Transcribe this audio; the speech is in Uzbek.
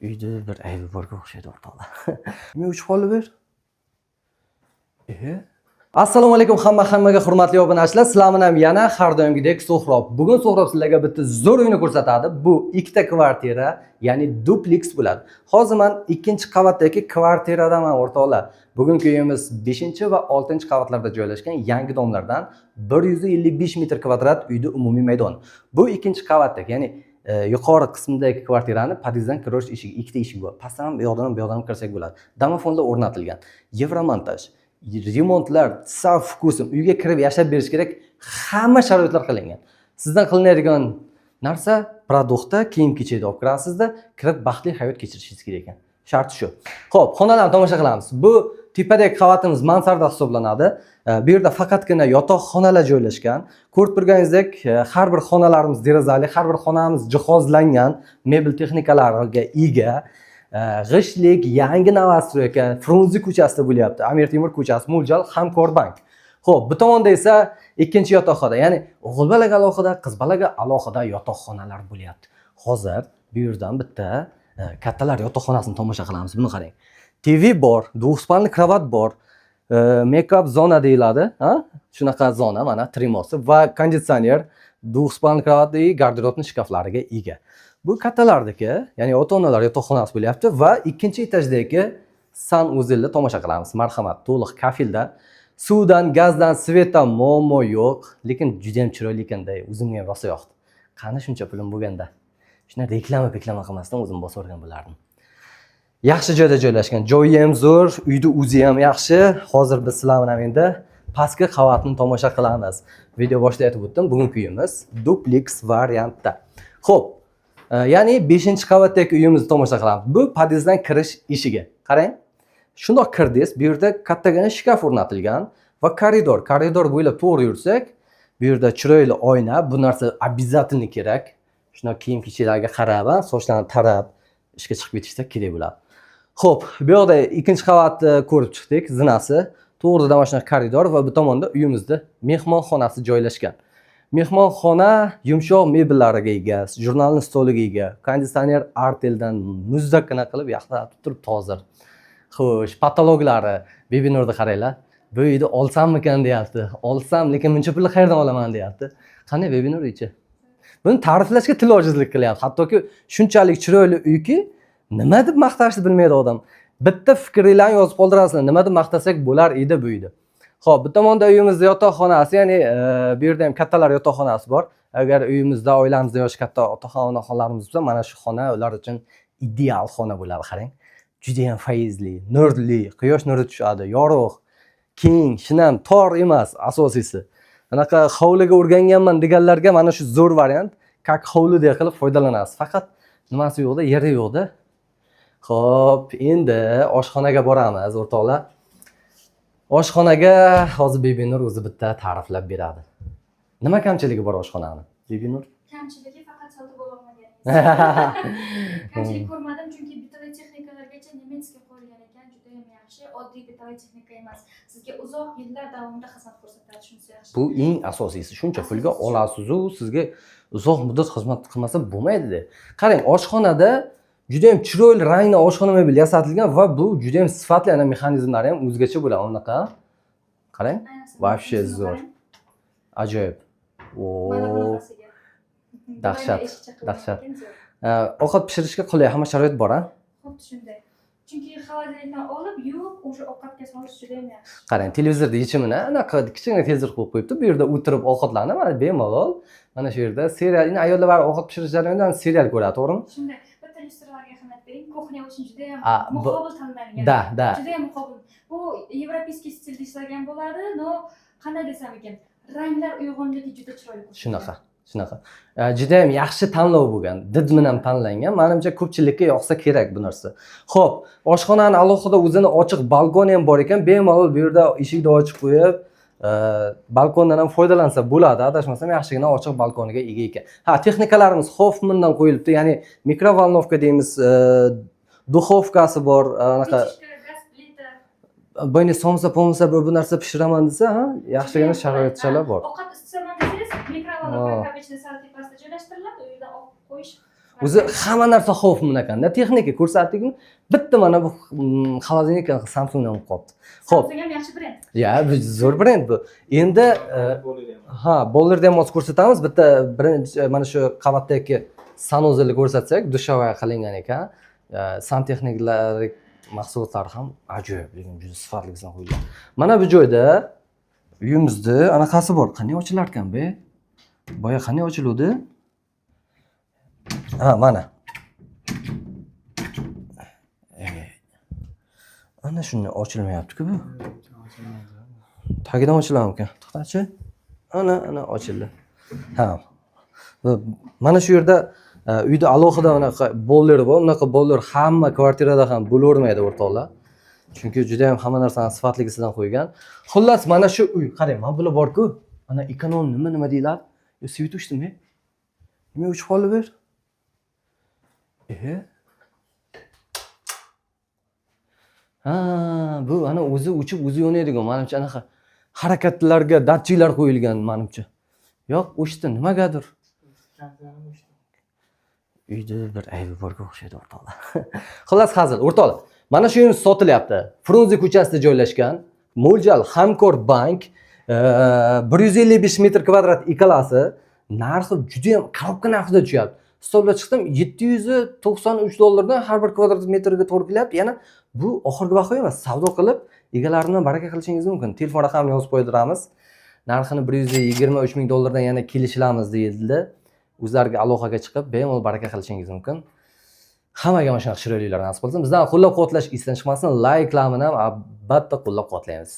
Uyda bir aybi borga o'xshaydi, o'rtoqlar. Nima o'chib qoldi bir? E? Assalomu alaykum hammaga, hurmatli obunachilar. Sizlar bilan yana har doimgidek Suhrob. Bugun Suhrob sizlarga bitta zo'r uyni ko'rsatadi. Bu ikkita kvartira, ya'ni dupleks bo'ladi. Hozir men ikkinchi qavatdagi kvartiradaman, o'rtoqlar. Bugungi uyimiz 5 va 6 qavatlarda joylashgan yangi дом lardan, 155 metr kvadrat uyda umumiy maydon. Bu ikkinchi qavatdagi, ya'ni yuqori qismidagi kvartirani podyezddan kirish eshigi, ikkita eshik bor. Pastdan ham, bu yoqdan ham, bu yoqdan ham kirsak bo'ladi. Domofonda o'rnatilgan. Yevromontaj, remontlar со вкусом, uyga kirib yashab berish kerak, hamma sharoitlar qilingan. Sizdan qilinadigan narsa продукт, kiyim kechakni olib kirasizda, kirib baxtli hayot kechirishingiz kerak ekan. Sharti shu. Ho'p, xonalarni tomosha qilamiz. Bu tepadagi qavatimiz mansarda hisoblanadi. Bu yerda faqatgina yotoqxonalar joylashgan. Ko'rib turganingizdek, har bir xonalarimiz derazali, har bir xonamiz jihozlangan, mebel texnikalariga ega. G'ishtlik, yangi новостройка, Frunze ko'chasida bo'lyapti. Amir Temur ko'chasi, mo'ljal Hamkorbank. Ho'p, bu tomonda esa ikkinchi yotoqxona, ya'ni o'g'il bolaga alohida, qiz bolaga alohida yotoqxonalar bo'lyapti. Hozir bu yerdan bitta kattalar yotoqxonasini tomosha qilamiz. Buni qarang. TV bor, двухспальный кровать bor, make-up zona deyiladi, ha? Shunaqa zona, mana trimosi va konditsioner, двухспальный кровать и garderobni shkaflariga ega. Bu kattalarniki, ya'ni ota-onalar yotoqxonasi bo'lyapti va ikkinchi etajdagi санузел ni tomosha qilamiz. Marhamat, to'liq kafelda. Suvdan, gazdan, свет dan muammo yo'q, lekin juda ham chiroyli ekanda, o'zimga ham rosa yoqdi. Qani shuncha pulim bo'lganda, shunday reklama peklama qilmasdan o'zim bosib yuborgan bo'lardim. Yaxshi joyda joylashgan, joyi ham zo'r, uyni o'zi ham yaxshi. Hozir biz sizlar bilan endi pastki qavatni tomosha qilamiz. Video boshida aytib o'tdim, bugungi uyimiz dupleks variantda. Xo'p, ya'ni 5 qavatdagi uyimizni tomosha qilamiz. Bu podyezddan kirish eshigi. Qarang. Shundoq kirdingiz, bu yerda kattagina shkaf o'rnatilgan va koridor. Koridor bo'ylab to'g'ri yursak, bu yerda chiroyli oyna, bu narsa обязательно kerak. Shundoq kiyim kechaklarga qarab, ha, sochlarni tarab ishga chiqib ketishda kerak bo'ladi. Xo'p, bu yoqda ikkinchi qavatni ko'rib chiqdik, zinasi. To'g'ridan mana shunaqa koridor va bu tomonda uyimizda mehmonxonasi joylashgan. Mehmonxona yumshoq mebellariga ega, журнальный stoliga ega, konditsioner Arteldan muzdakkina qilib yaxlatib turibdi hozir. Xo'sh, потолок lari, Bibinurni qaranglar. Bu uyni olsammikan deyapti. Olsam, lekin buncha pulni qayerdan olaman deyapti. Qanday, Bibinur, uychi? Buni ta'riflashga til ojizlik qilyapti. Hattoki shunchalik chiroyli uyki, nima deb maqtashni bilmaydi odam. Bitta fikringlarni yozib qoldirasizlar. Nima deb maqtasak bo'lar edi bu uyni? Xo'p, bu tomonda uyimizda yotoqxonasi, ya'ni bu yerda ham kattalar yotoqxonasi bor. Agar uyimizda, oilamizda yoshi katta otaxon, onaxonlarimiz bo'lsa, mana shu xona ular uchun ideal xona bo'ladi, qarang. Juda ham fayzli, nurli, quyosh nuri tushadi, yorug', keng, shinam, tor emas, asosiysi. Anaqa hovliga o'rganganman deganlarga mana shu zo'r variant, как hovlidek qilib foydalanasiz. Faqat nimasi yo'qda, yeri yo'qda. Xo'p, endi oshxonaga boramiz, o'rtoqlar. Oshxonaga hozir Bibinur o'zi bitta ta'riflab beradi. Nima kamchiligi bor oshxonani? Bibinur? Kamchiligi faqat sotib ololmaganingiz. Kamchilik ko'rmadim, chunki бытовой texnikalargacha немецкий qo'yilgan ekan, juda ham yaxshi. Oddiy бытовой texnika emas. Sizga uzoq yillar davomida xizmat ko'rsatadi, shunisi yaxshi. Bu eng asosiysi. Shuncha pulga olasiz-u, sizga uzoq muddat xizmat qilmasa bo'lmaydi. Qarang, oshxonada juda ham chiroyli rangli oshxona mebel yasatilgan va bu juda ham sifatli, ana mexanizmlari ham o'zgacha bo'ladi. Unaqa. Qarang, Ayniqsa вообще buni zo'r. qarang. Ajoyib. Mana O, bunaqasiga. Dahshat, Doimo eshik chaqilgan dahshat. ekan, zo'r. Ovqat pishirishga qulay, hamma sharoit bor, a? Xuddi shunday. Chunki холодильник dan olib, yuvib, o'sha ovqatga solish juda ham yaxshi. Qarang, televizorda yechimini anaqa kichkina televizor qo'yib qo'yibdi. Bu yerda o'tirib ovqatlanib, mana bemalol mana shu yerda serial, endi ayollar baribir ovqat pishirish jarayonida serial ko'radi, to'g'rimi? Shunday. Bitta lyustralarga ahamiyat bering. Кухня uchun juda ham A, muqobil tanlangan. Да. Juda ham muqobil. Bu европейский stilda ishlangan bo'ladi, но qanday desam ekan, ranglar uyg'unligi juda chiroyli ko'rinadi. Shunaqa, shunaqa. Juda ham yaxshi tanlov bo'lgan. Did bilan tanlangan. Manimcha, ko'pchilikka yoqsa kerak bu narsa. Xo'p, oshxonani alohida o'zini ochiq balkoni ham bor ekan. Bemalol bu yerda eshikni ochib qo'yib, balkondan ham foydalansa bo'ladi. Adashmasam, yaxshigina ochiq balkoniga ega ekan. Ha, texnikalarimiz Hoffmandan qo'yilibdi. Ya'ni микроволновка deymiz, духовка si bor, anaqa Печка, gaz plita. Bayni somsa, pomsa, bu narsa pishiraman desa, ha, yaxshigina sharoitchalar bor. Ovqat isitaman desangiz, микроволновка обычно sal tepasida joylashtiriladi, u yerdan olib qo'yish. O'zi hamma narsa xavf bunaqanda. Texnika ko'rsatdikmi? Bitta mana bu холодильник Samsungdan bo'lib qolibdi. Xo'p. Samsung ham yaxshi brend. Ya, bu zo'r brend bu. Endi ha, boilerni ham hozir ko'rsatamiz. Bitta birinchi mana shu qavatdagi санузел ni ko'rsatsak, душевая qilingan ekan. Santexniklar mahsulotlari ham ajoyib, lekin juda sifatlisidan qo'yilgan. Mana bu joyda uyimizda anaqasi bor. Qanday ochilar ekan bu? Boya qanday ochiluvdi? Ha, mana. Ana shunday ochilmayapti-ku bu. Tagidan ochilarmikan? To'xtachi. Ana, ana ochildi. Ha. Va mana shu yerda uyda alohida unaqa boiler bor. Unaqa boiler hamma kvartirada ham bo'lavermaydi, o'rtoqlar. Chunki juda ham hamma narsani sifatligisidan qo'ygan. Xullas, mana shu uy, qarang, mana bular bor-ku. Mana эконом nima nima deyiladi? Yo, свет o'chdimi? Nima o'chib qoldi bu yer? E? Ha, bu ana o'zi o'chib, o'zi yonadigan, manimcha anaqa harakatlarga datchiklar qo'yilgan manimcha. Yo'q, o'chdi, nimagadir. Uyda bir aybi borga o'xshaydi, o'rtoqlar. Xullas, hazil, o'rtoqlar. Mana shu uyimiz sotilyapti. Frunze ko'chasida joylashgan. Mo'ljal Hamkor bank, 155 metr kvadrat ikkalasi, narxi juda ham коробка narxida tushyapti. Hisoblab chiqdim, 793 dollardan har bir kvadrat metrga to'g'ri kelyapti. Yana bu oxirgi baho emas. Savdo qilib, egalari bilan baraka qilishingiz mumkin. Telefon raqamini yozib qo'ydiramiz. Narxini 123 ming dollardan yana kelishilamiz deyildi. O'zlariga aloqaga chiqib, bemalol baraka qilishingiz mumkin. Hammaga mana shunaqa chiroyli uylar nasib qilsin. Bizdan qo'llab-quvvatlash esdan chiqmasin. Layklarni ham albatta qo'llab-quvvatlaymiz.